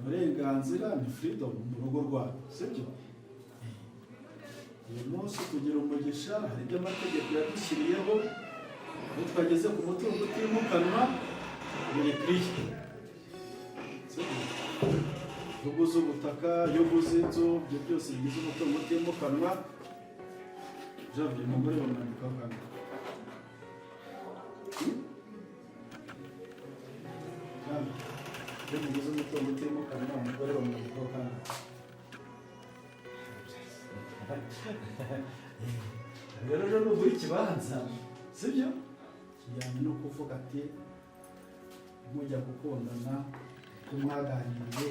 Uburenganzira ni freedom mu rugo rwanyu, sibyo? Uyu munsi tugira umugisha, hari ibyo amategeko yadushyiriyeho. Iyo twageze ku mutungo utimukanwa, biri kiriya, sibyo? Iyo uguze ubutaka, iyo uguze inzu, ibyo byose bigize umutungo utimukanwa. Janvier, umugore bamwandikaho kangahe? Janvier, iyo mugize umutungo utimukanwa, umugore bamwandikaho kangahe? Rero nugura ikibanza, sibyo, kijyanye no kuvuga ati mujya gukundana, ko mwaganiriye,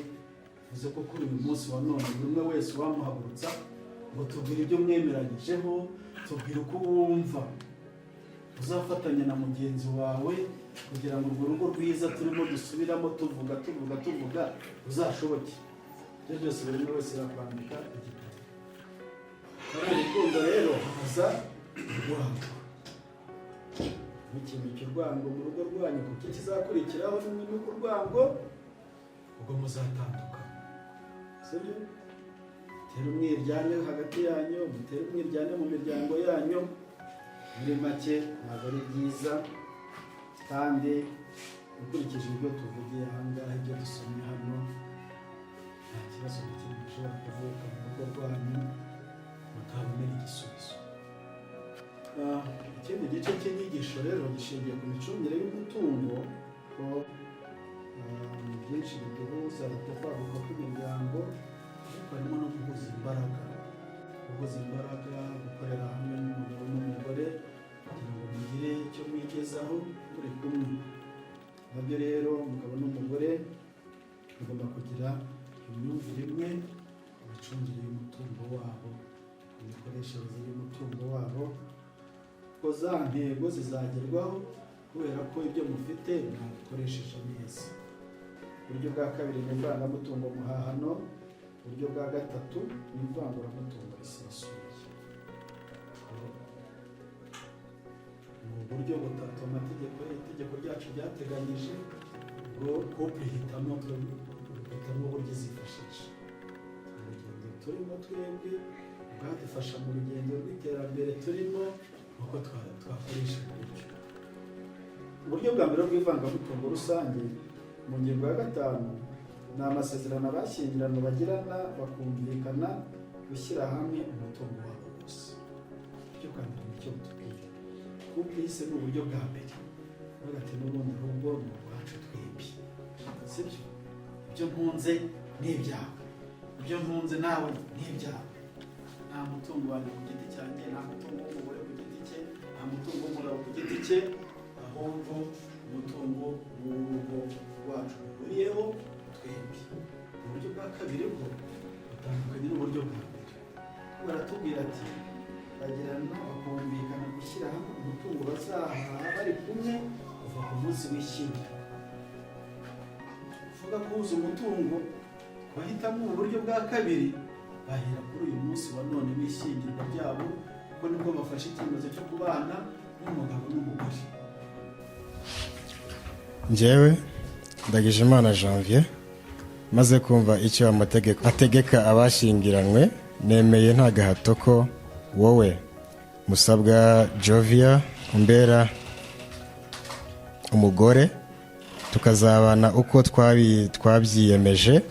uze ko kuri uyu munsi wa none buri umwe wese wamuhagurutsa ngo tubwire ibyo mwemeranyijeho, tubwire uko wumva uzafatanya na mugenzi wawe kugira ngo urwo rugo rwiza turimo dusubiramo, tuvuga, tuvuga, tuvuga, uzashoboke. Ibyo byose buri umwe wese yakwandika igitabo. Muri urukundo rero haza urwango. Ntukimike urwango mu rugo rwanyu, kuko ikizakurikiraho nimwimika urwango, ubwo muzatandukana, sibyo? Mutere umwiryane hagati yanyu, mutere umwiryane mu miryango yanyu. Muri make ntabwo ari byiza. Kandi ukurikije ibyo tuvugiye aha ngaha, ibyo dusomye hano, nta kibazo na kimwe gishobora kuvuka mu rugo rwanyu mutabonera igisubizo. Ikindi gice cy'inyigisho rero gishingiye ku micungire y'umutungo, ko ni byinshi biduhuza, kwaguka kw'imiryango, ariko harimo no guhuza imbaraga, guhuza imbaraga, gukorera hamwe n'umugabo n'umugore kugira ngo mugire icyo mwigezaho turi kumwe. Nabyo rero, umugabo n'umugore bagomba kugira imyumvire imwe ku micungire y'umutungo wabo, imikoreshereze y'umutungo wabo, ko za ntego zizagerwaho kubera ko ibyo mufite mwabikoresheje neza. Uburyo bwa kabiri ni ivangamutungo muhahano. Uburyo bwa gatatu ni ivanguramutungo risesuye. Ni uburyo butatu amategeko, itegeko ryacu ryateganyije ngo couple ihitamo uburyo izifashisha. Urugendo turimo twebwe bwadufasha mu rugendo rw'iterambere turimo, uko twakoresha uburyo. Uburyo bwa mbere bw'ivangamutungo rusange mu ngingo ya 5 ni amasezerano abashyingiranywe bagirana, bakumvikana gushyira hamwe umutungo wabo wose. Uburyo bwa mbere nicyo butubwira. Couple ni uburyo bwa mbere, bavuga ati n'ubundi ahubwo ni ubwacu twembi, sibyo? Ibyo ntunze ni ibyawe, ibyo ntunze nawe ni ibyawe. Nta mutungo wanjye ku giti cyanjye, nta mutungo w'umugore ku giti cye, nta mutungo w'umugabo ku giti cye, ahubwo umutungo w'urugo rwacu duhuriyeho twembi. Uburyo bwa kabiri bwo butandukanye n'uburyo bwa mbere. Baratubwira ati bagirana, bakumvikana gushyira hamwe umutungo bazahaha bari kumwe kuva ku munsi w'ishyingirwa. Kuvuga guhuza umutungo, bahitamo uburyo bwa kabiri, bahera kuri uyu munsi wa none w'ishyingirwa ryabo, kuko nibwo bafashe icyemezo cyo kubana nk'umugabo n'umugore. Njyewe Ndagijimana Janvier, maze kumva icyo amategeko ategeka abashyingiranywe, nemeye nta gahato ko wowe Musabwa Jovia umbera umugore, tukazabana uko twabyiyemeje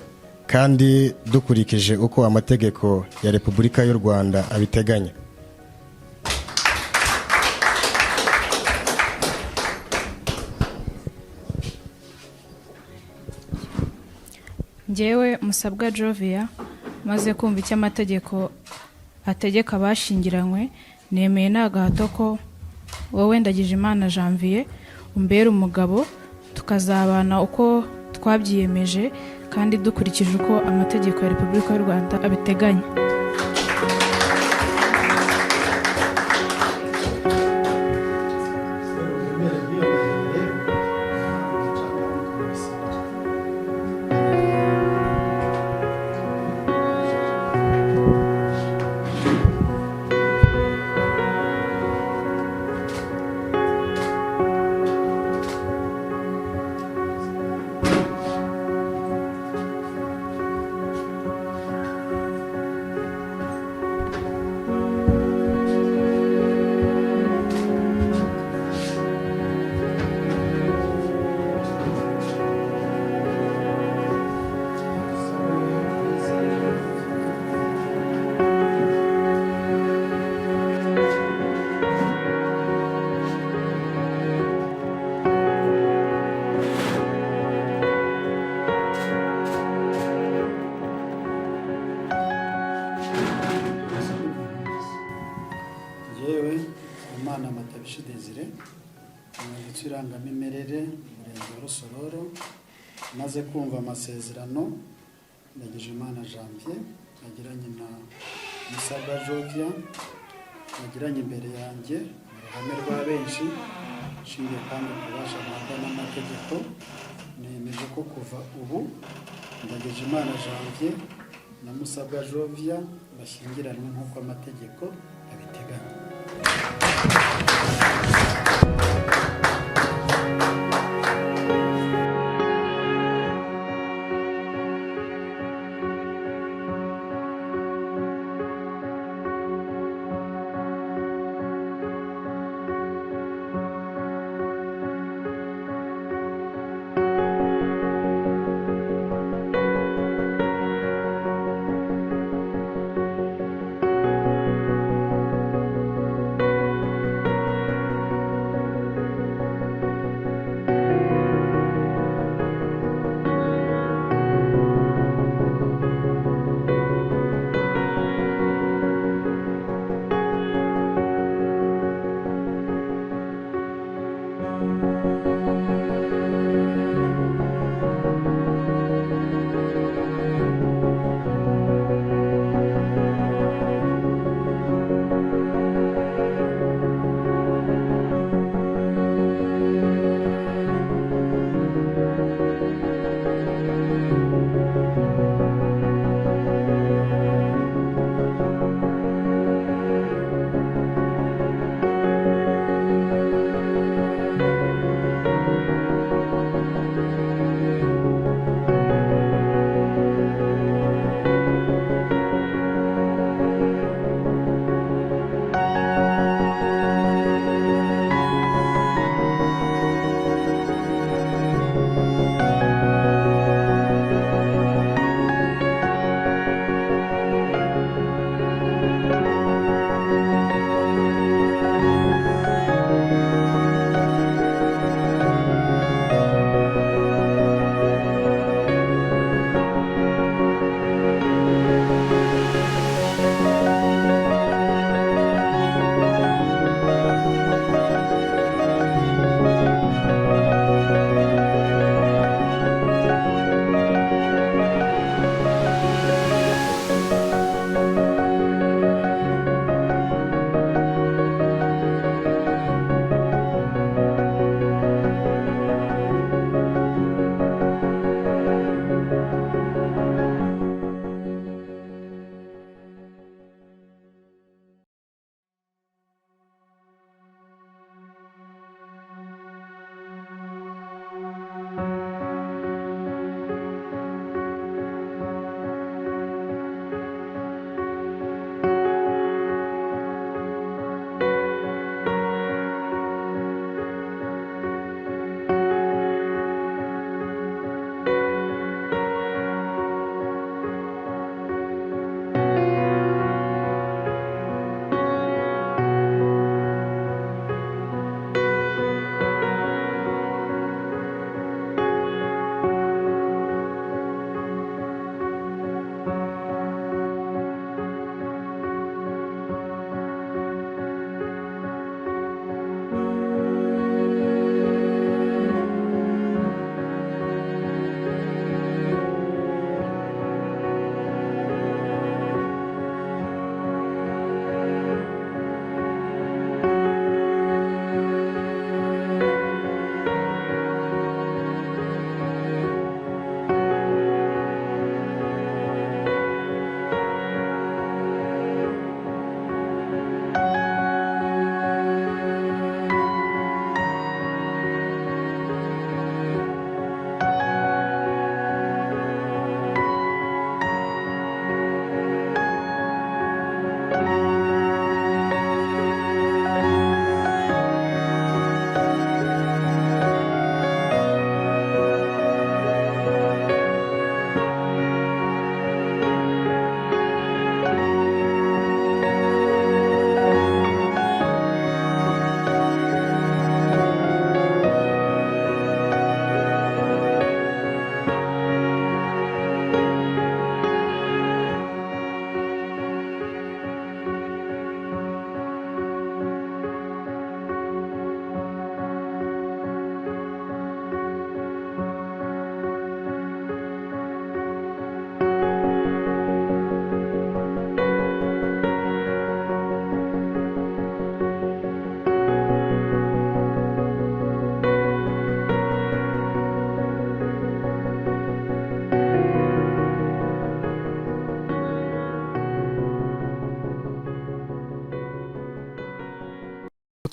kandi dukurikije uko amategeko ya Repubulika y'u Rwanda abiteganya. Njyewe Musabwa Jovia, maze kumva icyo amategeko ategeka abashyingiranywe, nemeye nta gahato ko wowe Ndagijimana Janvier umbera umugabo, tukazabana uko twabyiyemeje kandi dukurikije uko amategeko ya Repubulika y'u Rwanda abiteganya. Kubera uburemere bw'iyo ndahiro rero, umucamanza tukabisigira. Munsi w'irangamimerere, Umurenge wa Rusororo. Maze kumva amasezerano Ndagijimana Janvier yagiranye na Musabwa Jovia, yagiranye imbere yanjye mu ruhame rwa benshi, nshingiye kandi ku bubasha mpabwa n'amategeko, nemeje ko kuva ubu Ndagijimana Janvier na Musabwa Jovia bashyingiranwe nk'uko amategeko abiteganya.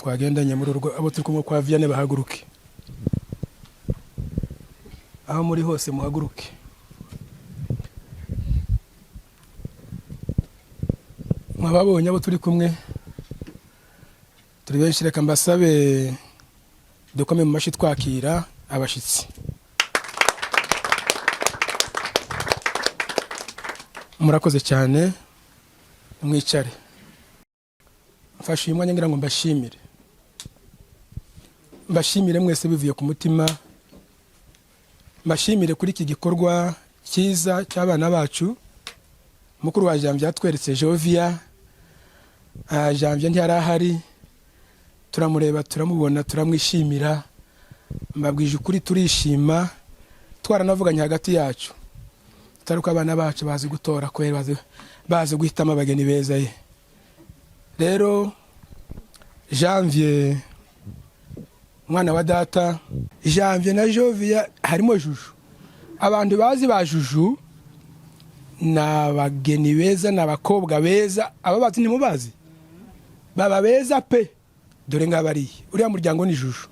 Twagendanye muri urwo, abo turi kumwe kwa Vianney bahaguruke. Aho muri hose muhaguruke. Mwababonye abo turi kumwe, turi benshi. Reka mbasabe dukome mu mashyi twakira abashyitsi. Murakoze cyane, mwicare. Mfashe uyu mwanya ngira ngo mbashimire, mbashimire mwese bivuye ku mutima, mbashimire kuri iki gikorwa cyiza cy'abana bacu. Mukuru wa Janvier yatweretse Jovia. Janvier ntiyari ahari, turamureba, turamubona, turamwishimira. Mbabwije ukuri, turishima. Twaranavuganye hagati yacu, tutari ko abana bacu bazi gutora kwera, bazi guhitamo abageni beza. Ye rero Janvier, umwana wa data, Janvier na Jovia, harimo Juju. Abantu bazi ba Juju ni abageni beza, ni abakobwa beza. Ababazi ntimubazi, baba beza pe. Dore ngabariye uriya muryango ni Juju.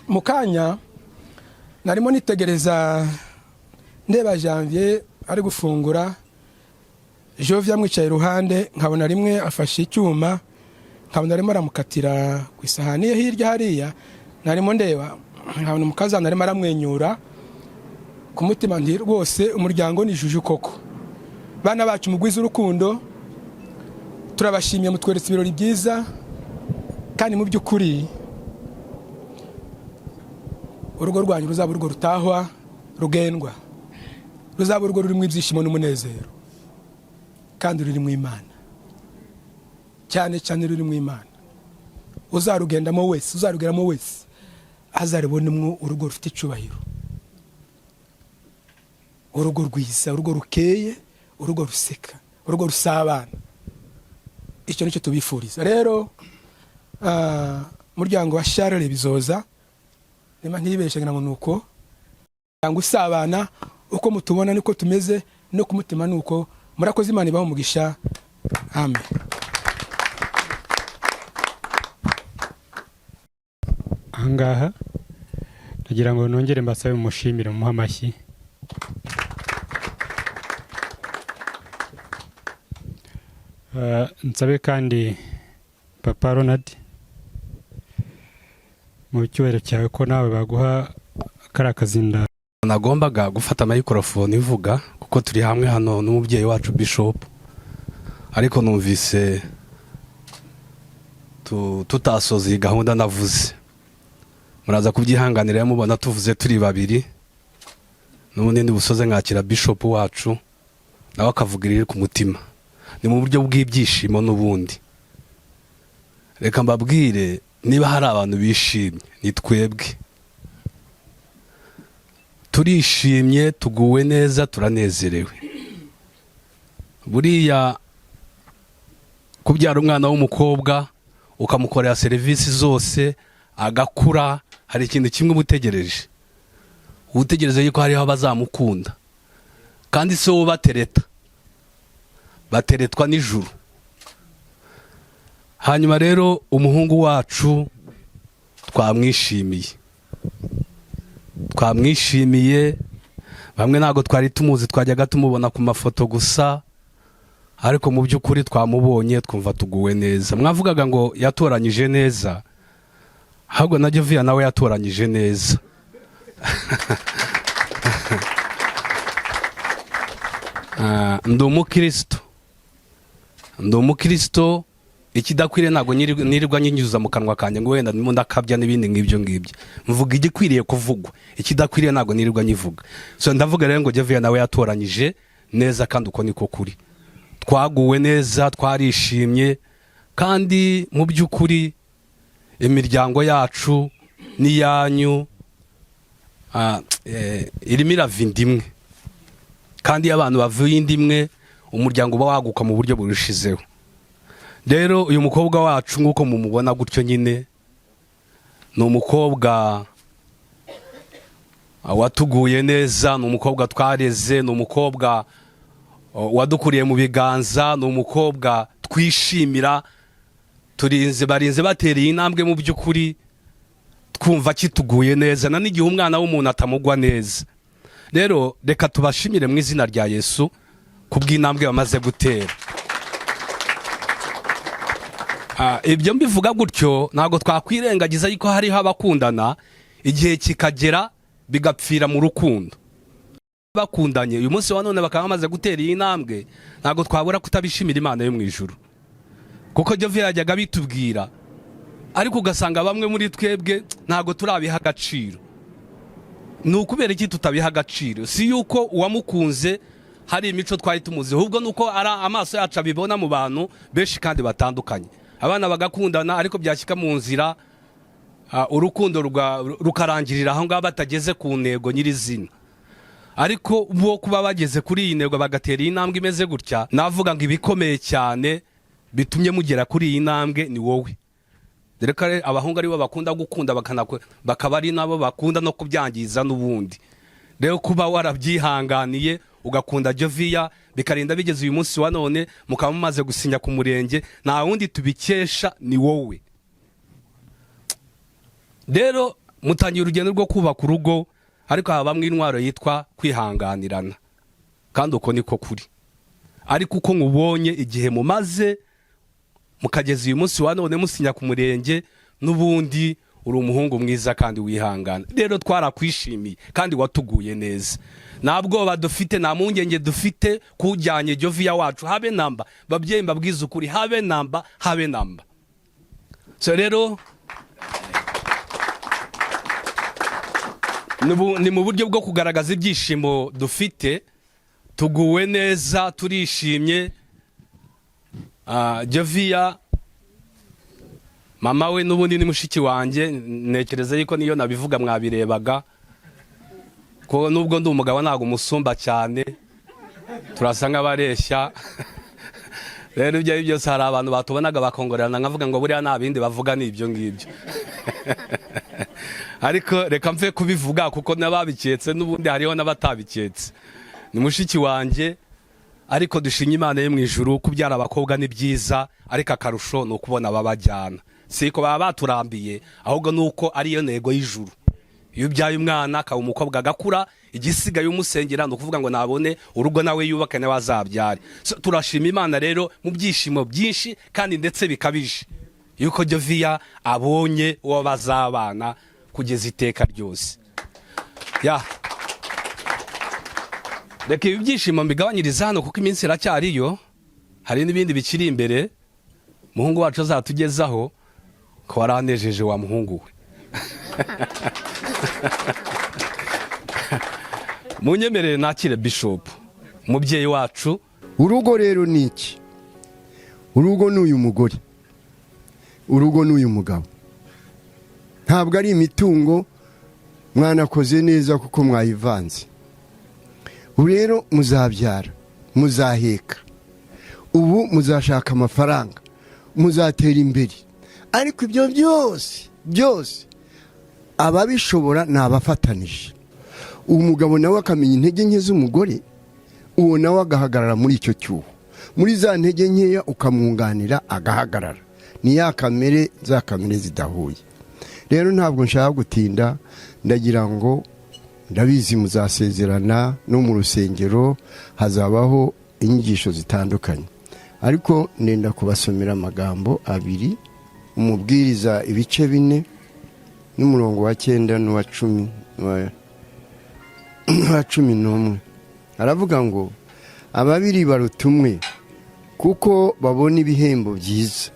Mu kanya narimo nitegereza, ndeba Janvier ari gufungura, Jovia amwicaye iruhande, nkabona rimwe afashe icyuma, nkabona arimo aramukatira ku isahani ye hirya hariya. Narimo ndeba, nkabona umukazana arimo aramwenyura. Ku mutima nti rwose umuryango ni Juju koko. Bana bacu, mugwize urukundo, turabashimiye, mutweretse ibirori byiza. Kandi mu by'ukuri urugo rwanyu ruzaba urugo rutahwa rugendwa, ruzaba urugo rurimo ibyishimo n'umunezero, kandi rurimo Imana, cyane cyane rurimo Imana. Uzarugendamo wese, uzarugeramo wese, azarubonemo urugo rufite icyubahiro, urugo rwiza, urugo rukeye, urugo ruseka, urugo rusabana. Icyo nicyo tubifuriza. Rero muryango wa Charles Bizoza, niba ntibeshye ngira ngo nuko cyangwa usabana, uko mutubona niko tumeze, no ku mutima nuko. Murakoze, Imana ibahe umugisha. Amen. Ahangaha ndagira ngo nongere mbasabe mushimire, muhe amashyi. Nsabe kandi Papa Ronald, mu cyubahiro cyawe, ko nawe baguha kariya kazinda. Nagombaga gufata mayikorofone ivuga kuko turi hamwe hano n'umubyeyi wacu Bishop, ariko numvise tutasoza iyi gahunda navuze. Muraza kubyihanganira mubona tuvuze turi babiri, n'ubundi ndi busoze nkakira Bishop wacu, nawe akavuga iriri ku mutima. Ni mu buryo bw'ibyishimo. N'ubundi reka mbabwire, niba hari abantu bishimye ni twebwe. Turishimye, tuguwe neza, turanezerewe. Buriya kubyara umwana w'umukobwa ukamukorera serivisi zose agakura, hari ikintu kimwe uba utegereje, uba utegereje yuko hariho abazamukunda. Kandi si wowe batereta, bateretwa n'ijuru. Hanyuma rero umuhungu wacu twamwishimiye, twamwishimiye. Bamwe ntabwo twari tumuzi, twajyaga tumubona ku mafoto gusa, ariko mu by'ukuri twamubonye twumva tuguwe neza. Mwavugaga ngo yatoranyije neza, ahubwo na Joviya nawe yatoranyije neza. Ndi umukristo, ndi umukristo. Ikidakwiriye ntabwo nirirwa nyinyuza mu kanwa kanjye ngo wenda ndimo ndakabya n'ibindi nk'ibyo ngibyo. Mvuga igikwiriye kuvugwa, ikidakwiriye ntabwo nirirwa nyivuga. So ndavuga rero ngo Joviya nawe yatoranyije neza, kandi uko niko kuri. Twaguwe neza, twarishimye. Kandi mu by'ukuri imiryango yacu n'iyanyu irimo irava inda imwe, kandi iyo abantu bavuye inda imwe umuryango uba waguka mu buryo burushizeho. Rero uyu mukobwa wacu nk'uko mumubona gutyo nyine, ni umukobwa watuguye neza, ni umukobwa twareze, ni umukobwa wadukuriye mu biganza, ni umukobwa Twishimira turinze barinze batereye intambwe. Mu by'ukuri twumva kituguye neza, na n'igihe umwana w'umuntu atamugwa neza. Rero reka tubashimire mu izina rya Yesu kubw'intambwe bamaze gutera. Ibyo mbivuga gutyo, ntabwo twakwirengagiza yuko hariho abakundana, igihe kikagera bigapfira mu rukundo. Bakundanye, uyu munsi wa none bakaba bamaze gutera iyi ntambwe, ntabwo twabura kutabishimira Imana yo mu ijuru, kuko Jove yajyaga bitubwira, ariko ugasanga bamwe muri twebwe ntabwo turabiha agaciro. Ni ukubera iki tutabiha agaciro? Si yuko uwamukunze hari imico twari tumuzi, ahubwo ni uko ari amaso yacu abibona mu bantu benshi kandi batandukanye. Abana bagakundana, ariko byashyika mu nzira, urukundo rukarangirira aho ngaho, batageze ku ntego nyirizina. Ariko bo kuba bageze kuri iyi ntego, bagatera iyi ntambwe imeze gutya, navuga ngo ibikomeye cyane bitumye mugera kuri iyi ntambwe ni wowe, dore ko abahungu aribo bakunda gukunda, bakaba ari nabo bakunda no kubyangiza n'ubundi. Rero kuba warabyihanganiye, ugakunda Joviya, bikarinda bigeze uyu munsi wa none, mukaba mumaze gusinya ku murenge, nta wundi tubikesha, ni wowe. Rero mutangiye urugendo rwo kubaka urugo, ariko habamo intwaro yitwa kwihanganirana, kandi uko niko kuri. Ariko uko nkubonye, igihe mumaze mukageza uyu munsi wa none musinya ku murenge, n'ubundi uri umuhungu mwiza kandi wihangana. Rero twarakwishimiye kandi watuguye neza. Nta bwoba dufite, nta mpungenge dufite kujyanye Joviya wacu, habe namba. Babyeyi, mbabwize ukuri, habe namba, habe namba. So rero ni mu buryo bwo kugaragaza ibyishimo dufite, tuguwe neza, turishimye. Joviya mama we n'ubundi ni mushiki wanjye. Ntekereza yuko niyo nabivuga mwabirebaga ko nubwo ndi umugabo ntabwo umusumba cyane, turasa nk'abareshya. Rero ibyo ari byose, hari abantu batubonaga bakongorerana, nkavuga ngo buriya nta bindi bavuga, ni ibyo ngibyo. Ariko reka mve kubivuga, kuko n'ababiketse n'ubundi hariho n'abatabiketse. Ni mushiki wanjye, ariko dushimye Imana yo mu ijuru. Kubyara abakobwa ni byiza, ariko akarusho ni ukubona ababajyana. Si ko baba baturambiye, ahubwo ni uko ariyo ntego y'ijuru. Iyo ubyaye umwana akaba umukobwa, agakura, igisigaye umusengera, ni ukuvuga ngo nabone urugo nawe yubake, nawe azabyare. So, turashima Imana rero mu byishimo byinshi kandi ndetse bikabije yuko Joviya abonye uwo bazabana kugeza iteka ryose. Ya, reka ibi byishimo mbigabanyirize hano, kuko iminsi iracyariyo, hari n'ibindi bikiri imbere umuhungu wacu azatugezaho. Ko waranejeje wa muhungu we! Munyemerere nakire bishop, umubyeyi wacu. Urugo rero ni iki? Urugo ni uyu mugore, urugo ni uyu mugabo, ntabwo ari imitungo. Mwanakoze neza kuko mwayivanze. Ubu rero muzabyara, muzaheka, ubu muzashaka amafaranga, muzatera imbere, ariko ibyo byose byose ababishobora ni abafatanije. Uwo mugabo nawe akamenya intege nke z'umugore, uwo nawe agahagarara muri icyo cyuho, muri za ntege nkeya, ukamwunganira agahagarara. Ni ya kamere, za kamere zidahuye. Rero ntabwo nshaka gutinda, ndagira ngo ndabizi muzasezerana no mu rusengero, hazabaho inyigisho zitandukanye, ariko ndenda kubasomera amagambo abiri. Umubwiriza ibice 4 n'umurongo wa 9 n'uwa 10 n'uwa 11, aravuga ngo: "Ababiri baruta umwe, kuko babona ibihembo byiza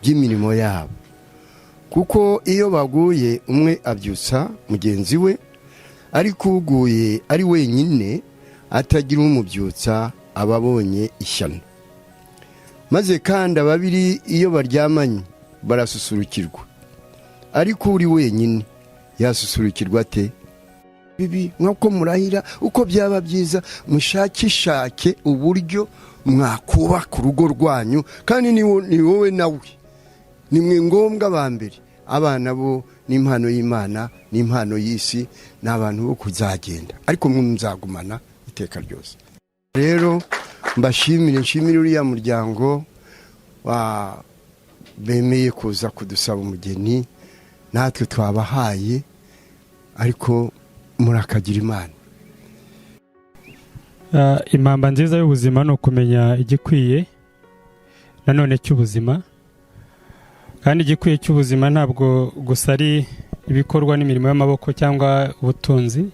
by'imirimo yabo. Kuko iyo baguye, umwe abyutsa mugenzi we, ariko uguye ari wenyine atagira umubyutsa, aba abonye ishyano. Maze kandi ababiri iyo baryamanye barasusurukirwa, ariko uri wenyine yasusurukirwa ate?" Bibi nk'uko murahira, uko byaba byiza mushakishake uburyo mwakubaka urugo rwanyu, kandi ni wowe nawe, ni mwe ngombwa ba mbere. Abana bo ni impano y'Imana, ni impano y'isi, ni abantu bo kuzagenda, ariko mwe muzagumana iteka ryose. Rero mbashimire, nshimire uriya muryango. Bemeye kuza kudusaba umugeni, natwe twabahaye, ariko murakagira Imana. Impamba nziza y'ubuzima ni ukumenya igikwiye nanone cy'ubuzima. Kandi igikwiye cy'ubuzima ntabwo gusa ari ibikorwa n'imirimo y'amaboko cyangwa ubutunzi,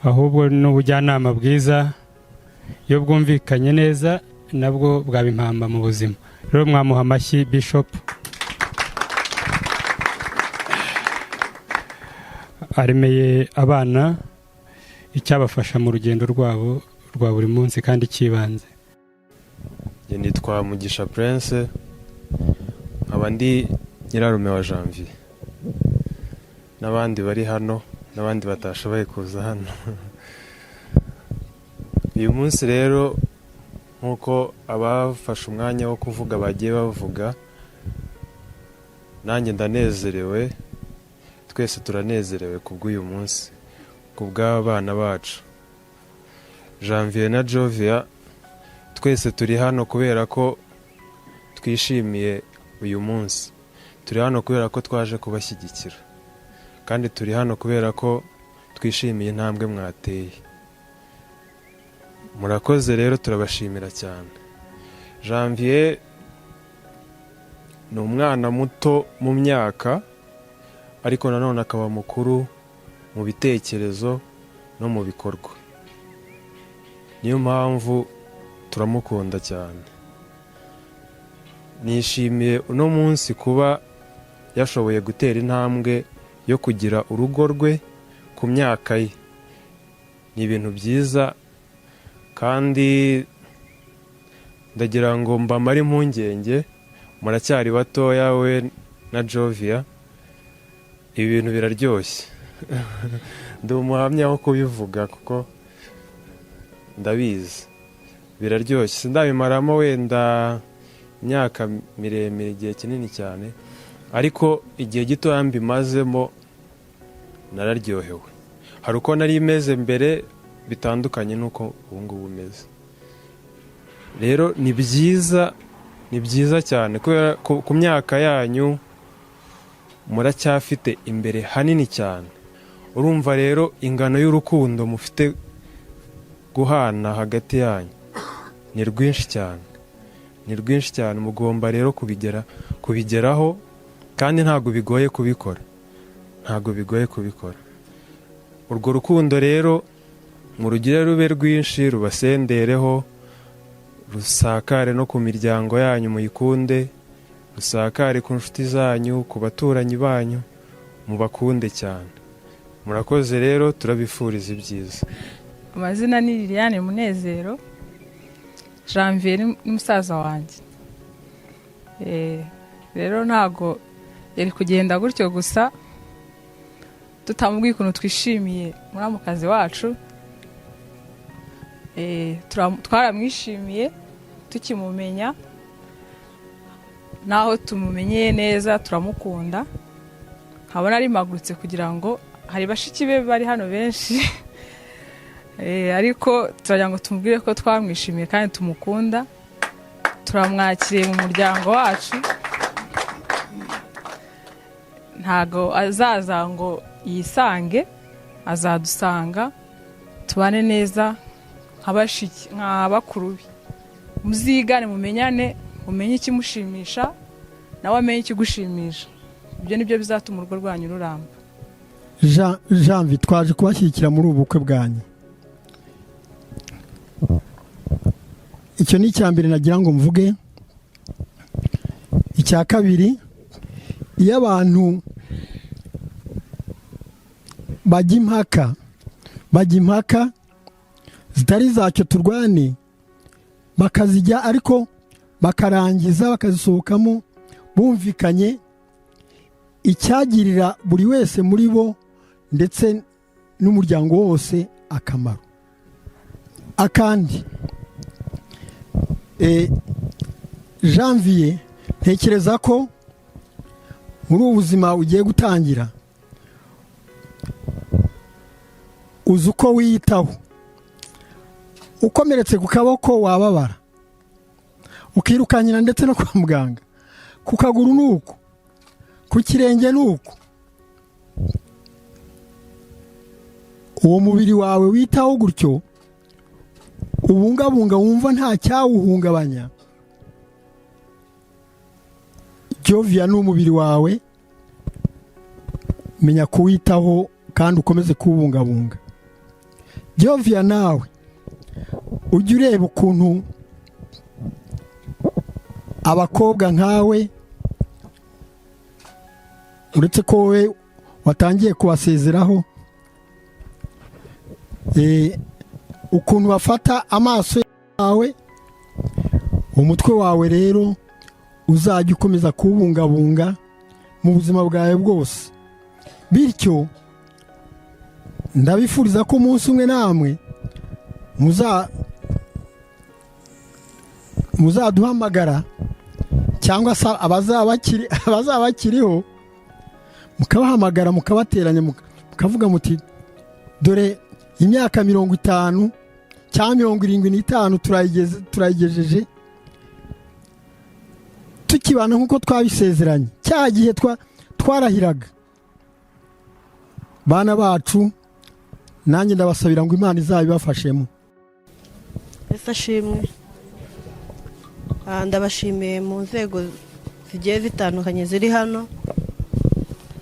ahubwo n'ubujyanama bwiza, iyo bwumvikanye neza, nabwo bwaba impamba mu buzima. Rero mwamuha amashyi Bishop. Aremeye abana icyabafasha mu rugendo rwabo rwa buri munsi kandi cy'ibanze. Njye nitwa Mugisha Prince, nkaba ndi nyirarume wa Janvier n'abandi bari hano n'abandi batashoboye kuza hano uyu munsi. Rero nk'uko abafashe umwanya wo kuvuga bagiye bavuga, nanjye ndanezerewe, twese turanezerewe kubw'uyu munsi, kubw'abana bacu Janvier na Jovia. Twese turi hano kubera ko twishimiye uyu munsi, turi hano kubera ko twaje kubashyigikira, kandi turi hano kubera ko twishimiye intambwe mwateye. Murakoze rero, turabashimira cyane. Janvier ni umwana muto mu myaka, ariko nanone akaba mukuru mu bitekerezo no mu bikorwa. Niyo mpamvu turamukunda cyane. Nishimiye uno munsi kuba yashoboye gutera intambwe yo kugira urugo rwe ku myaka ye. Ni ibintu byiza, kandi ndagira ngo mbamare impungenge, muracyari batoya, we na Jovia. Ibi bintu biraryoshye, ndi umuhamya wo kubivuga kuko ndabizi, biraryoshye. Sindabimaramo wenda imyaka miremire, igihe kinini cyane, ariko igihe gitoya mbimazemo nararyohewe. Hari uko nari imeze mbere bitandukanye n'uko ubu ngubu umeze. Rero ni byiza, ni byiza cyane, kubera ku myaka yanyu muracyafite imbere hanini cyane. Urumva rero ingano y'urukundo mufite guhana hagati yanyu ni rwinshi cyane, ni rwinshi cyane. Mugomba rero kubigeraho, kandi ntabwo bigoye kubikora, ntabwo bigoye kubikora. Urwo rukundo rero murugire rube rwinshi, rubasendereho, rusakare no ku miryango yanyu, muyikunde, rusakare ku nshuti zanyu, ku baturanyi banyu, mubakunde cyane. Murakoze rero, turabifuriza ibyiza. Amazina ni Liliane Munezero. Janvier ni musaza wanjye. Rero ntago yari kugenda gutyo gusa tutamubwiye ukuntu twishimiye muramukazi wacu. Twaramwishimiye tukimumenya, naho tumumenyeye neza turamukunda. Nkabona arimagurutse kugira ngo hari bashiki be bari hano benshi, ariko turagira ngo tumubwire ko twamwishimiye kandi tumukunda. Turamwakiriye mu muryango wacu. Ntago azaza ngo yisange, azadusanga tubane neza nka bashiki, nka bakuru be. Muzigane, mumenyane, umenye ikimushimisha, nawe amenye ikigushimisha. Ibyo nibyo bizatuma urugo rwanyu ruramba. Janvier, twaje kubashyigikira muri ubu bukwe bwanyu. Icyo ni icya mbere nagira ngo mvuge. Icya kabiri, iyo abantu bajya impaka zitari zacyo turwane, bakazijya ariko bakarangiza bakazisohokamo bumvikanye icyagirira buri wese muri bo ndetse n'umuryango wose akamaro. Akandi, Janvier, ntekereza ko muri ubu buzima ugiye gutangira uzi uko wiyitaho. Ukomeretse ku kaboko wababara. Ukirukankira ndetse no kwa muganga. Ku kaguru ni uko, ku kirenge ni uko. Uwo mubiri wawe witaho gutyo, ubungabunga, wumva nta cyawuhungabanya. Jovia ni umubiri wawe, menya kuwitaho kandi ukomeze kuwubungabunga. Jovia, nawe ujye ureba ukuntu abakobwa nkawe, uretse ko wowe watangiye kubasezeraho, ukuntu bafata amaso yawe, umutwe wawe rero uzajya ukomeza kuwubungabunga mu buzima bwawe bwose. Bityo ndabifuriza ko umunsi umwe namwe muzaduhamagara, cyangwa se abazaba bakiriho mukabahamagara, mukabateranya, mukavuga muti: "Dore imyaka 50 cyangwa 75 turayigejeje tukibana nk'uko twabisezeranye cya gihe twarahiraga." Bana bacu, nanjye ndabasabira ngo Imana izabibafashemo. Ese ashimwe. Ndabashimiye mu nzego zigiye zitandukanye ziri hano.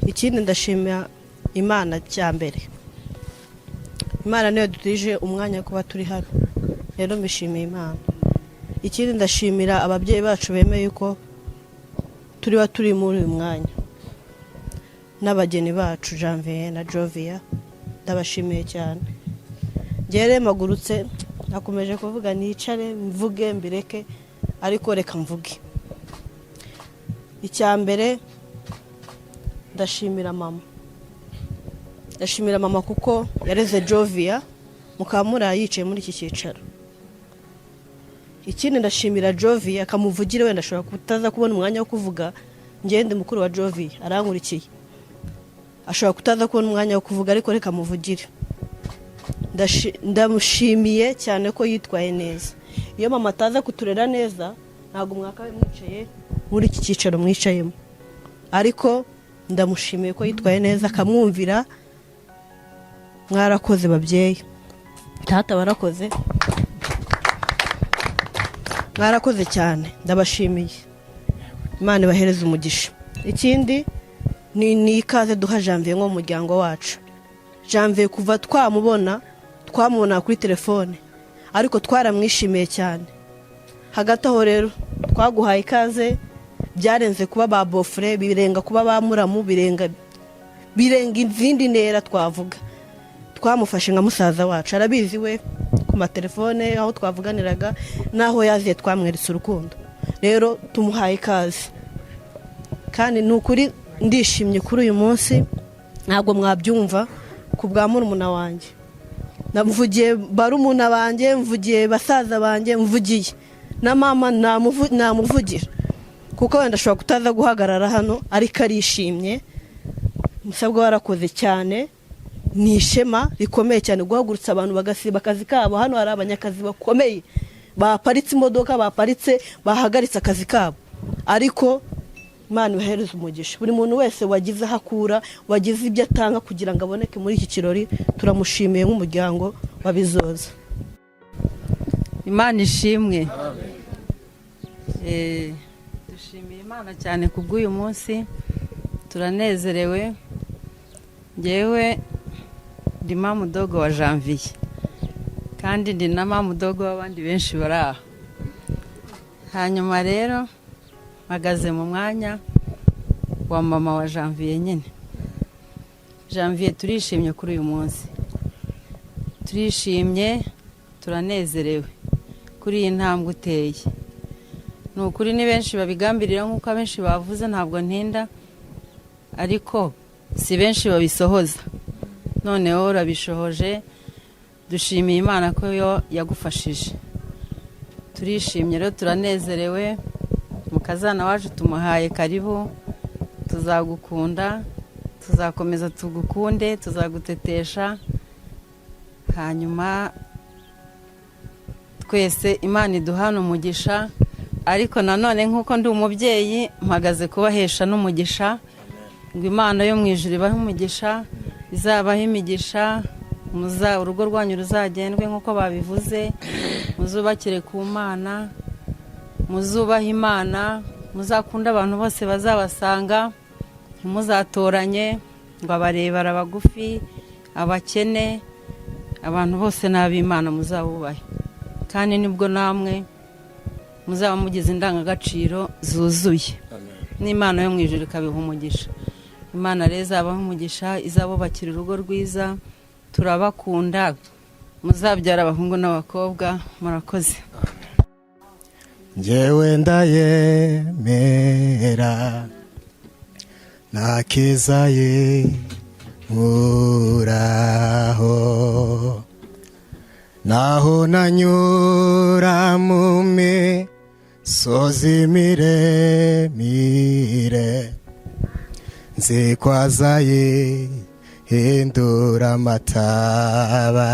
Ikindi, ndashimira Imana cya mbere. Imana niyo dutije umwanya wo kuba turi hano, rero mbishimiye Imana. Ikindi, ndashimira ababyeyi bacu bemeye ko turiba turi muri uyu mwanya, n'abageni bacu Janvier na Jovia, ndabashimiye cyane. Ngewe mpagurutse, nakomeje kuvuga nicare mvuge mbireke, ariko reka mvuge. Icya mbere, ndashimira mama, ndashimira mama kuko yareze Jovia, mukaba muri yicaye muri iki cyicaro. Ikindi, ndashimira Jovia, akamuvugire, wenda ashobora kutaza kubona umwanya wo kuvuga. Ngende mukuru wa Jovia arankurikiye, ashobora kutaza kubona umwanya wo kuvuga, ariko reka muvugire. Ndamushimiye cyane ko yitwaye neza. Iyo mama ataza kuturera neza, ntabwo mwakabaye mwicaye muri iki cyicaro mwicayemo, ariko ndamushimiye ko yitwaye neza, akamwumvira. Mwarakoze babyeyi, tata warakoze, mwarakoze cyane, ndabashimiye. Imana ibahereze umugisha. Ikindi ni ikaze duha Janvier nko mu muryango wacu. Janvier kuva twamubona, twamubona kuri telefone, ariko twaramwishimiye cyane. Hagati aho rero twaguhaye ikaze, byarenze kuba ba beau-frère, birenga kuba ba muramu, birenga izindi ntera twavuga. Twamufashe nka musaza wacu, arabizi we, ku matelefone aho twavuganiraga n'aho yaziye twamweretse urukundo. Rero tumuhaye ikaze, kandi ni ukuri ndishimye kuri uyu munsi, ntabwo mwabyumva. Ku bwa murumuna wanjye mvugiye, barumuna banjye mvugiye, basaza banjye mvugiye, na mama namuvugira, kuko wenda ashobora kutaza guhagarara hano, ariko arishimye. Musabwa, warakoze cyane. Ni ishema rikomeye cyane guhagurutsa abantu bagasiba akazi kabo. Hano hari abanyakazi bakomeye baparitse imodoka, baparitse, bahagaritse akazi kabo, ariko Imana ibahereze umugisha. Buri muntu wese wagize aho akura, wagize ibyo atanga kugira ngo aboneke muri iki kirori, turamushimiye nk'umuryango wa Bizoza. Imana ishimwe. Dushimiye Imana cyane ku bw'uyu munsi, turanezerewe. Ngewe ndi mamudogo wa Janvier, kandi ndi na mamudogo w'abandi benshi bari aha. Hanyuma rero mpagaze mu mwanya wa mama wa Janvier nyine. Janvier, turishimye kuri uyu munsi, turishimye, turanezerewe kuri iyi ntambwe uteye. Ni ukuri ni benshi babigambirira nk'uko abenshi bavuze, ntabwo ntinda, ariko si benshi babisohoza. Noneho urabishohoje, dushimiye Imana ko yo yagufashije. Turishimye rero, turanezerewe. Mukazana wacu tumuhaye karibu. Tuzagukunda, tuzakomeza tugukunde, tuzagutetesha. Hanyuma twese Imana iduhana umugisha. Ariko nanone nk'uko ndi umubyeyi, mpagaze kubahesha n'umugisha, ngo Imana yo mu ijuru ibahe umugisha, izabahe imigisha, urugo rwanyu ruzagendwe nk'uko babivuze, muzubakire ku Mana, muzubahe Imana, muzakunde abantu bose bazabasanga, ntimuzatoranye ngo abarebare, abagufi, abakene, abantu bose ni ab'Imana, muzabubahe. Kandi nibwo namwe muzaba mugize indangagaciro zuzuye, n'Imana yo mu ijuru ikabiha umugisha. Imana rero izabaha umugisha, izabubakira urugo rwiza. Turabakunda, muzabyara abahungu n'abakobwa. Murakoze. Njyewe ndayemera, nta kiza yinkuraho, naho nanyura mu misozi miremire, nzi ko azayihindura amataba.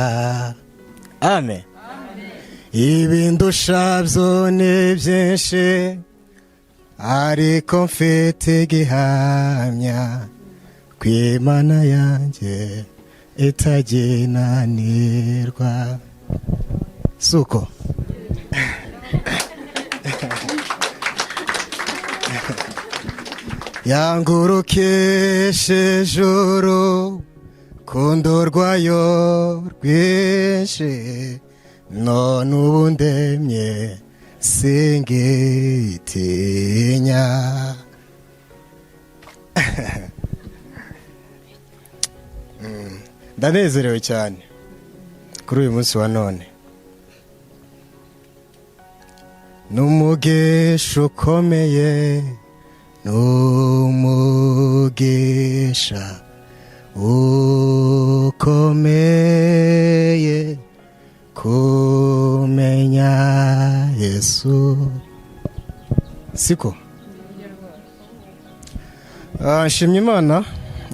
Amen. Ibindusha byo ni byinshi, ariko mfite igihamya ku Imana yanjye itaginanirwa. Suko yangurukishe ijuru kundo rwayo rwinshi, none ubu ndemye, singitinya. Ndanezerewe cyane kuri uyu munsi wa none. N'umugisha ukomeye, n'umugisha ukomeye kumenya Yesu. Siko? Nshimye Imana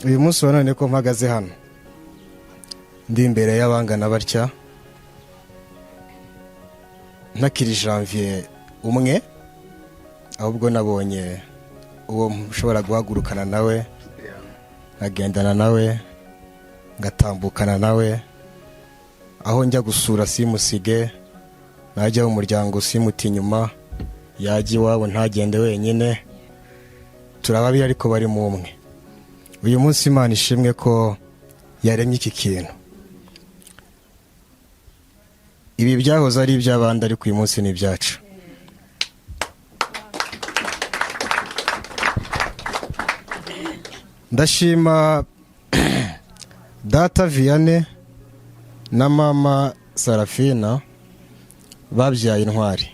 uyu munsi wa none ko mpagaze hano, ndi imbere y'abangana batya, ntakiri Janvier umwe, ahubwo nabonye uwo nshobora guhagurukana nawe, nkagendana nawe, ngatambukana nawe, aho njya gusura simusige, najya mu muryango simuta inyuma, yajya iwabo ntagende wenyine. Turababiri ariko bari mu umwe. Uyu munsi Imana ishimwe ko yaremye iki kintu. Ibi byahoze ari iby'abandi, ariko uyu munsi ni ibyacu. Ndashima data Vianney na mama Sarafina babyaye intwari,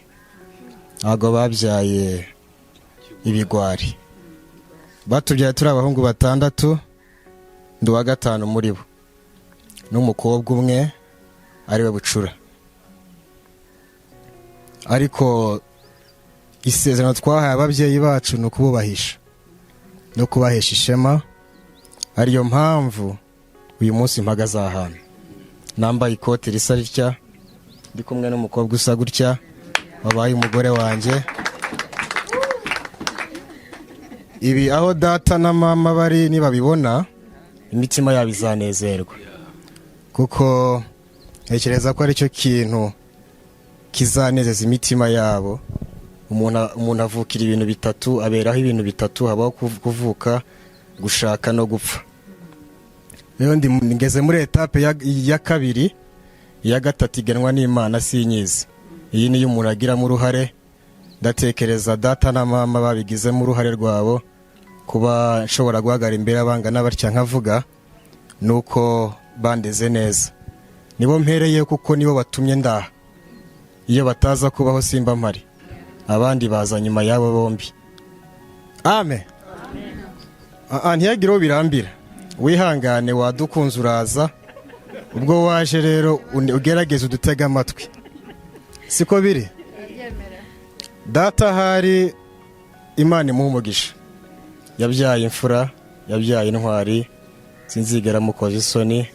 ntabwo babyaye ibigwari. Batubyaye turi abahungu batandatu, ndi uwa gatanu muri bo, n'umukobwa umwe ariwe bucura. Ariko isezerano twahaye ababyeyi bacu ni ukububahisha no kubahesha ishema. Ariyo mpamvu uyu munsi mpagaze aha hantu, nambaye ikote risa ritya, ndi kumwe n'umukobwa usa gutya wabaye umugore wanjye. Ibi aho data na mama bari nibabibona, imitima yabo izanezerwa, kuko ntekereza ko aricyo kintu kizanezeza imitima yabo. Umuntu avukira ibintu bitatu, aberaho ibintu bitatu, habaho kuvuka, gushaka no gupfa. Rero ngeze muri etape ya kabiri, iya gatatu igenwa n'Imana sinyizi. Iyi niyo umuntu agiramo uruhare. Ndatekereza data na mama babigizemo uruhare rwabo kuba nshobora guhagarara imbere y'abangana batya nkavuga, nuko bandeze neza. Nibo mpereye kuko nibo batumye ndaha. Iyo bataza kubaho simba mpari, abandi baza nyuma y'abo bombi. Amen. Ntiyagire uwo birambira, wihangane, wadukunze uraza. Ubwo waje rero ugerageze udutege amatwi, siko biri? Data hari Imana imuha umugisha, yabyaye imfura, yabyaye intwari, sinzigera mukoza isoni,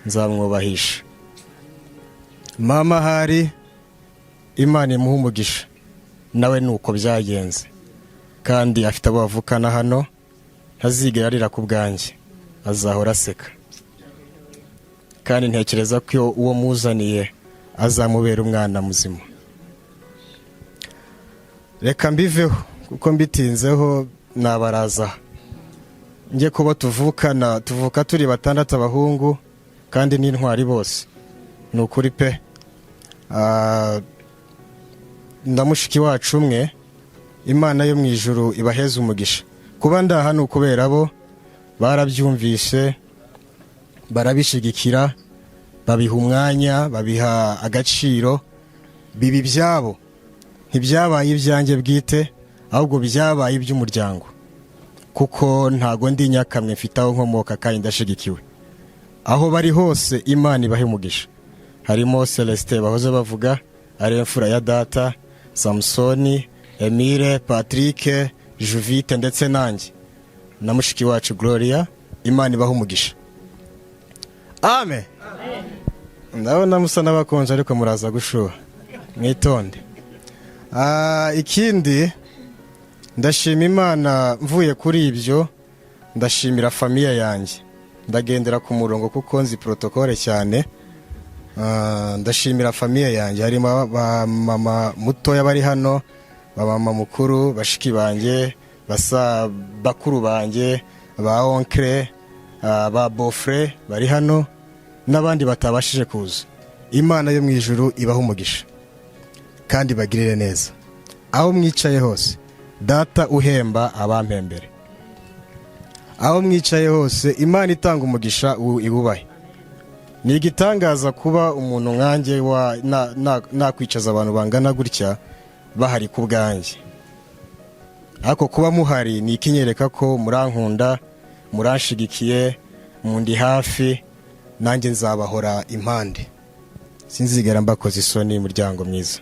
nzamwubahisha. Mama hari Imana imuha umugisha. Nawe ni uko byagenze, kandi afite abo bavukana hano. Ntazigera arira ku bwanjye, azahora aseka, kandi ntekereza ko uwo muzaniye azamubera umwana muzima. Reka mbiveho kuko mbitinzeho nabaraza. Njye kuba tuvukana, tuvuka turi batandatu abahungu, kandi n'intwari bose, ni ukuri pe. Na mushiki wacu umwe, Imana yo mu ijuru ibaheze umugisha. Kuba ndaha ni ukubera bo, barabyumvise, barabishigikira, babiha umwanya, babiha agaciro, biba ibyabo. Ntibyabaye ibyanjye bwite, ahubwo byabaye iby'umuryango, kuko ntago ndi nyakamwe, mfite aho nkomoka kandi ndashigikiwe. Aho bari hose, Imana ibahe umugisha. Harimo Celestin bahoze bavuga ari imfura ya data, Samusoni, Emile, Patrick, Juvite, ndetse nanjye na mushiki wacu Gloria. Imana ibahe umugisha, amen. Ndabona musa n'abakonje, ariko muraza gushuha, mwitonde. Ikindi ndashima Imana. Mvuye kuri ibyo, ndashimira famille yanjye. Ndagendera ku murongo kuko nzi protocole cyane. Ndashimira famille yanjye, harimo ba mama mutoya bari hano, ba mama mukuru, bashiki banjye, basa bakuru banjye, ba oncle, ba beau-frère bari hano n'abandi batabashije kuza. Imana yo mu ijuru ibaha umugisha kandi bagirire neza aho mwicaye hose. Data uhemba abampembere, aho mwicaye hose, Imana itanga umugisha iwubahe. Ni igitangaza kuba umuntu nkanjye nakwicaza abantu bangana gutya bahari ku bwanjye, ariko kuba muhari ni ikinyereka ko murankunda, muranshigikiye, mundi hafi. Nanjye nzabahora impande, sinzigera mbakoze isoni. Muryango mwiza.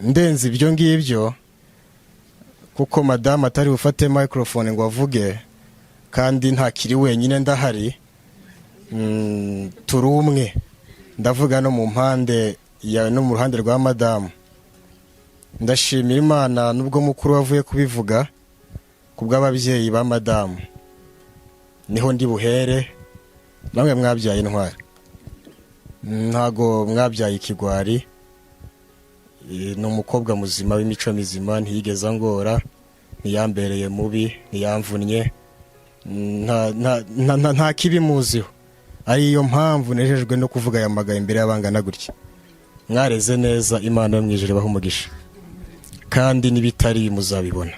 Ndenze ibyo ngibyo, kuko madamu atari bufate microphone ngo avuge, kandi ntakiri wenyine, ndahari. Turi umwe. Ndavuga no mu mpande ya no mu ruhande rwa madamu. Ndashimira Imana, nubwo mukuru wavuye kubivuga, ku bw'ababyeyi ba madamu. Niho ndi buhere. Namwe mwabyaye intwari, ntago mwabyaye ikigwari. Ni umukobwa muzima w'imico mizima, ntiyigeze angora, ntiyambereye mubi, ntiyamvunnye. Nta kibi muziho. Ariyo mpamvu nejejwe no kuvuga aya magambo imbere y'abangana gutya. Mwareze neza, Imana yo mu ijuru ibahe umugisha, kandi n'ibitari muzabibona,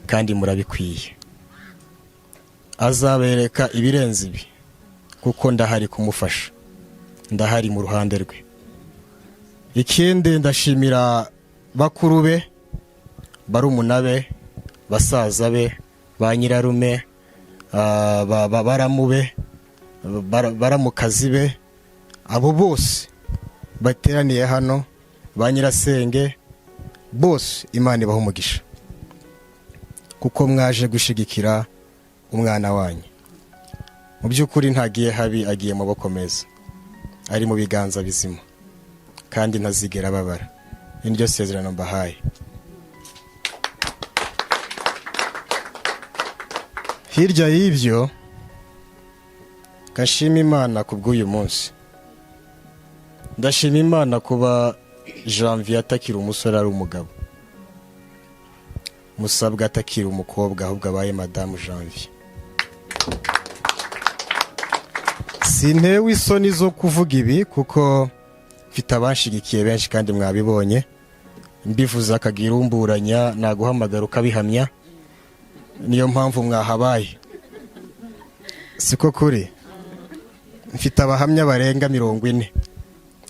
kandi murabikwiye. Azabereka ibirenze ibi, kuko ndahari kumufasha, ndahari mu ruhande rwe. Ikindi, ndashimira bakuru be, barumuna be, basaza be, ba nyirarume, baramu be, baramukazi be, abo bose bateraniye hano, ba nyirasenge bose, Imana ibaha umugisha kuko mwaje gushigikira umwana wanyu. Mu by'ukuri ntagiye habi, agiye mu maboko meza, ari mu biganza bizima, kandi ntazigera ababara. Ni ryo sezerano mbahaye. Hirya y'ibyo, gashima Imana ku bw'uyu munsi. Ndashima Imana kuba Janvier atakiri umusore, ari umugabo. Musabwa atakiri umukobwa, ahubwo abaye madamu Janvier. Sintewe isoni zo kuvuga ibi kuko mfite abanshigikiye benshi, kandi mwabibonye. Mbivuze akagira umburanya, naguhamagara ukabihamya. Niyo mpamvu mwahabaye, siko kuri? Mfite abahamya barenga 40,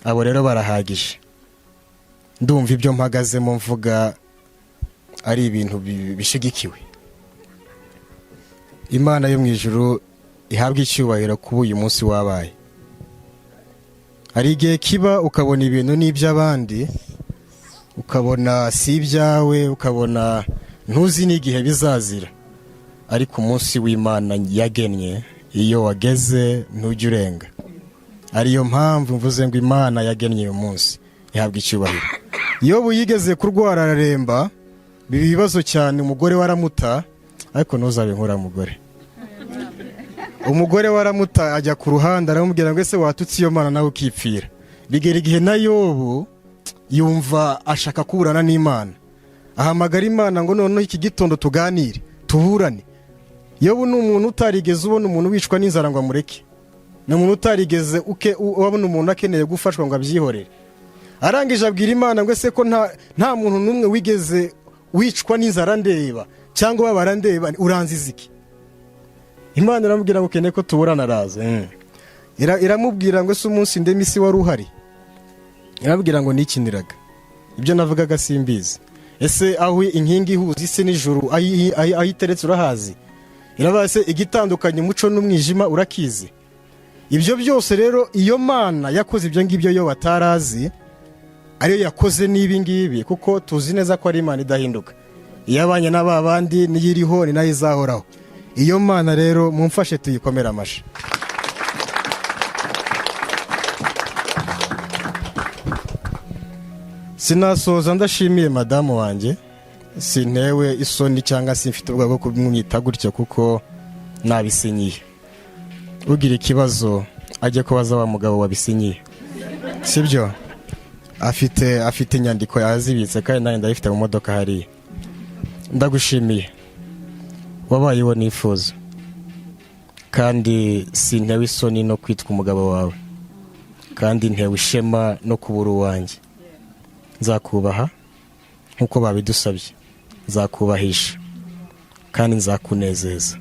abo rero barahagije. Ndumva ibyo mpagazemo mvuga ari ibintu bishigikiwe. Imana yo mu ijuru ihabwa icyubahiro kuba uyu munsi wabaye. Hari igihe kiba ukabona ibintu n'iby'abandi, ukabona si ibyawe, ukabona ntuzi n'igihe bizazira, ariko umunsi w'Imana yagennye iyo wageze ntujya urenga. Ariyo mpamvu mvuze ngo Imana yagennye uyu munsi ihabwa icyubahiro. Yobu yigeze kurwara araremba, biba ibibazo cyane, umugore waramuta. Ariko ntuzabe nk'uriya mugore. Umugore waramuta, ajya ku ruhande, aramubwira ngo: "Ese watutse iyo Mana nawe ukipfira?" Bigera igihe na Yobu yumva ashaka kuburana n'Imana, ahamagara Imana ngo: "Noneho iki gitondo tuganire, tuburane." Yobu ni umuntu utarigeze ubona umuntu wicwa n'inzara ngo amureke, ni umuntu utarigeze ubona umuntu akeneye gufashwa ngo abyihorere. Arangije abwira Imana ngo: "Ese ko nta muntu n'umwe wigeze wicwa n'inzara ndeba cyangwa ubabara ndeba, uranziza iki?" Imana iramubwira ngo: "Ukeneye ko tuburana?" Araza. Iramubwira ngo: "Ese umunsi ndema isi wari uhari?" Iramubwira ngo: "Nikiniraga, ibyo navugaga simbizi. Ese aho inkingi ihuza isi n'ijuru aho iteretse urahazi?" Irabaye: "Se igitandukanye umuco n'umwijima urakizi?" Ibyo byose rero, iyo Mana yakoze ibyo ngibyo yo batarazi, ariyo yakoze n'ibi ngibi, kuko tuzi neza ko ari Imana idahinduka. Iyo abanye na ba bandi niyo iriho, ni nayo izahoraho. Iyo Mana rero mumfashe tuyikomere amashyi. Sinasoza ndashimiye madamu wanjye. Sintewe isoni cyangwa se mfite ubwoba bwo kumwita gutyo, kuko nabisinyiye. Ugira ikibazo ajye kubaza wa mugabo wabisinyiye, sibyo? Afite inyandiko yazibitse, kandi nanjye ndayifite mu modoka hariya. Ndagushimiye, wabaye uwo nifuza, kandi sintewe isoni no kwitwa umugabo wawe, kandi ntewe ishema no kubura uwanjye. Nzakubaha nk'uko babidusabye, nzakubahisha kandi nzakunezeza.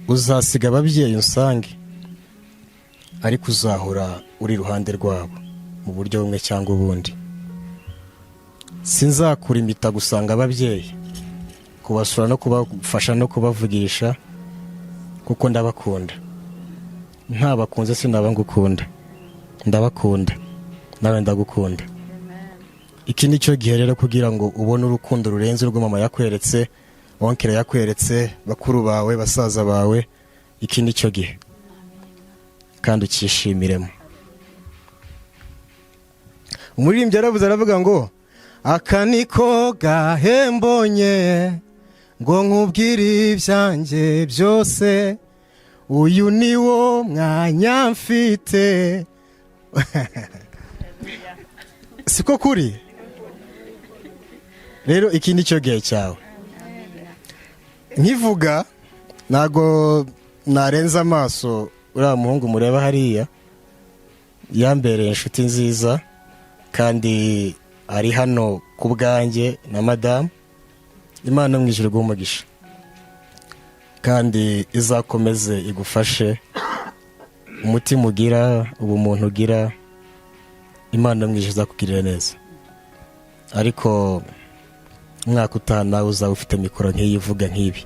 Uzasiga ababyeyi unsange, ariko uzahora uri iruhande rwabo mu buryo bumwe cyangwa ubundi. Sinzakura impita gusanga ababyeyi, kubasura no kubafasha no kubavugisha, kuko ndabakunda. Ntabakunze sinaba ngukunda. Ndabakunda, nawe ndagukunda. Iki ni cyo gihe rero kugira ngo ubone urukundo rurenze urwo mama yakweretse, oncle yakweretse, bakuru bawe, basaza bawe. Iki ni cyo gihe kandi ukishimiremo. Umuririmbyi yaravuze, aravuga ngo: "Aka niko gahembonye ngo nkubwire ibyanjye byose, uyu ni wo mwanya mfite." Siko kuri rero, iki ni cyo gihe cyawe. Nkivuga ntago narenza amaso uriya muhungu mureba hariya, yambereye inshuti nziza kandi ari hano ku bwanjye na madamu. Imana mu ijuru iguhe umugisha kandi izakomeze igufashe. Umutima ugira, ubumuntu ugira, Imana mu ijuru izakugirira neza. Ariko umwaka utaha nawe uzaba ufite mikoro nk'iyi ivuga nk'ibi.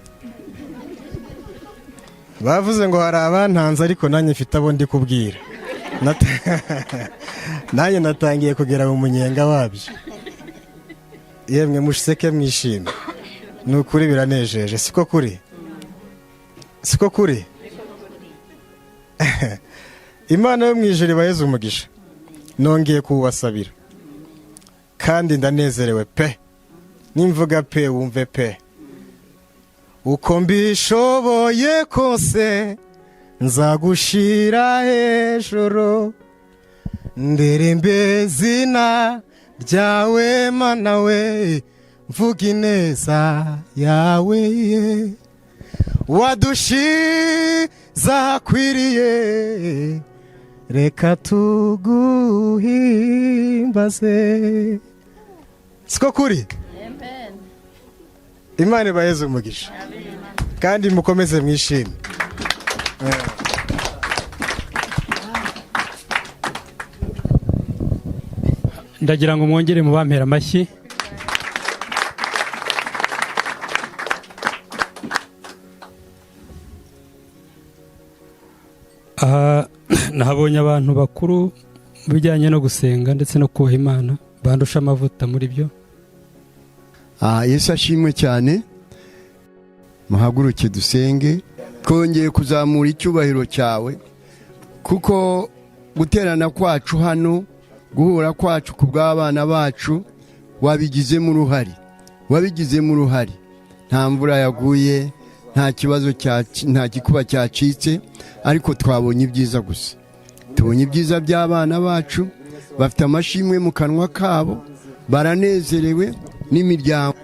Bavuze ngo hari abantanze, ariko nanjye mfite abo ndi kubwira. Nanjye natangiye kugera mu munyenga wabyo. Yemwe, museke mwishime, ni ukuri biranejeje. Siko kuri? Siko kuri? Imana yo mu ijuru ibaheze umugisha. Nongeye kuwubasabira kandi ndanezerewe pe. Nimvuga pe, wumve pe. Uko mbishoboye kose nzagushira hejuru, ndirimbe izina ryawe, Mana we, mvuga ineza yawe ye wadushize ahakwiriye. Reka tuguhimbaze. Siko kuri? Imana ibaheze umugisha kandi mukomeze mwishime. Ndagira ngo mwongere mubampere amashyi. Aha nahabonye abantu bakuru mu bijyanye no gusenga ndetse no kubaha Imana, bandusha amavuta muri byo. Yesu ashimwe cyane. Muhaguruke dusenge. Twongeye kuzamura icyubahiro cyawe, kuko guterana kwacu hano Guhura kwacu ku bw'abana bacu wabigizemo uruhare, wabigizemo uruhare. Nta mvura yaguye, nta kibazo, nta gikuba cyacitse, ariko twabonye ibyiza gusa. Tubonye ibyiza by'abana bacu, bafite amashimwe mu kanwa kabo, baranezerewe, n'imiryango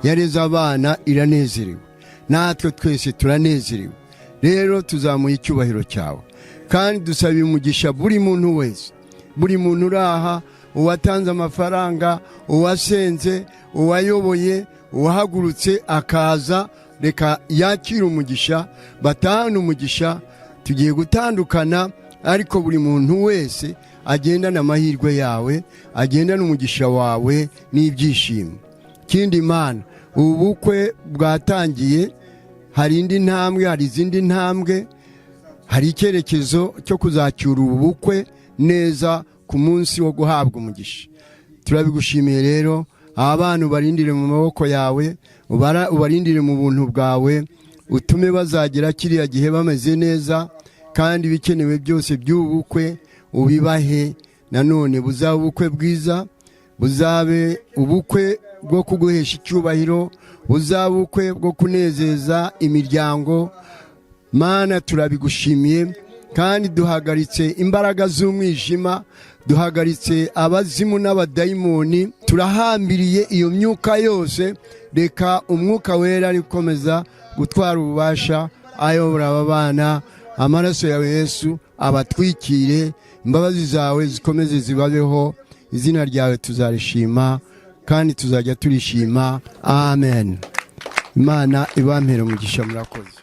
yareze abana iranezerewe, natwe twese turanezerewe. Rero tuzamuye icyubahiro cyawe kandi dusaba umugisha buri muntu wese, buri muntu uri aha, uwatanze amafaranga, uwasenze, uwayoboye, uwahagurutse akaza, reka yakire umugisha, batahane umugisha. Tugiye gutandukana, ariko buri muntu wese agendane amahirwe yawe, agendane umugisha wawe n'ibyishimo. Ikindi Imana, ubu bukwe bwatangiye, hari indi ntambwe, hari izindi ntambwe, hari icyerekezo cyo kuzacyura ubu bukwe neza ku munsi wo guhabwa umugisha. Turabigushimiye rero. Aba bana ubarindire mu maboko yawe, ubarindire mu buntu bwawe, utume bazagera kiriya gihe bameze neza, kandi ibikenewe byose by'ubu bukwe ubibahe. Nanone buzabe ubukwe bwiza, buzabe ubukwe bwo kuguhesha icyubahiro, buzabe ubukwe bwo kunezeza imiryango. Mana, turabigushimiye kandi duhagaritse imbaraga z'umwijima, duhagaritse abazimu n'abadayimoni, turahambiriye iyo myuka yose. Reka Umwuka Wera ari gukomeza gutwara ububasha, ayobora aba bana. Amaraso yawe Yesu abatwikire, imbabazi zawe zikomeze zibabeho. Izina ryawe tuzarishima kandi tuzajya turishima. Amen. Imana ibampere umugisha, murakoze.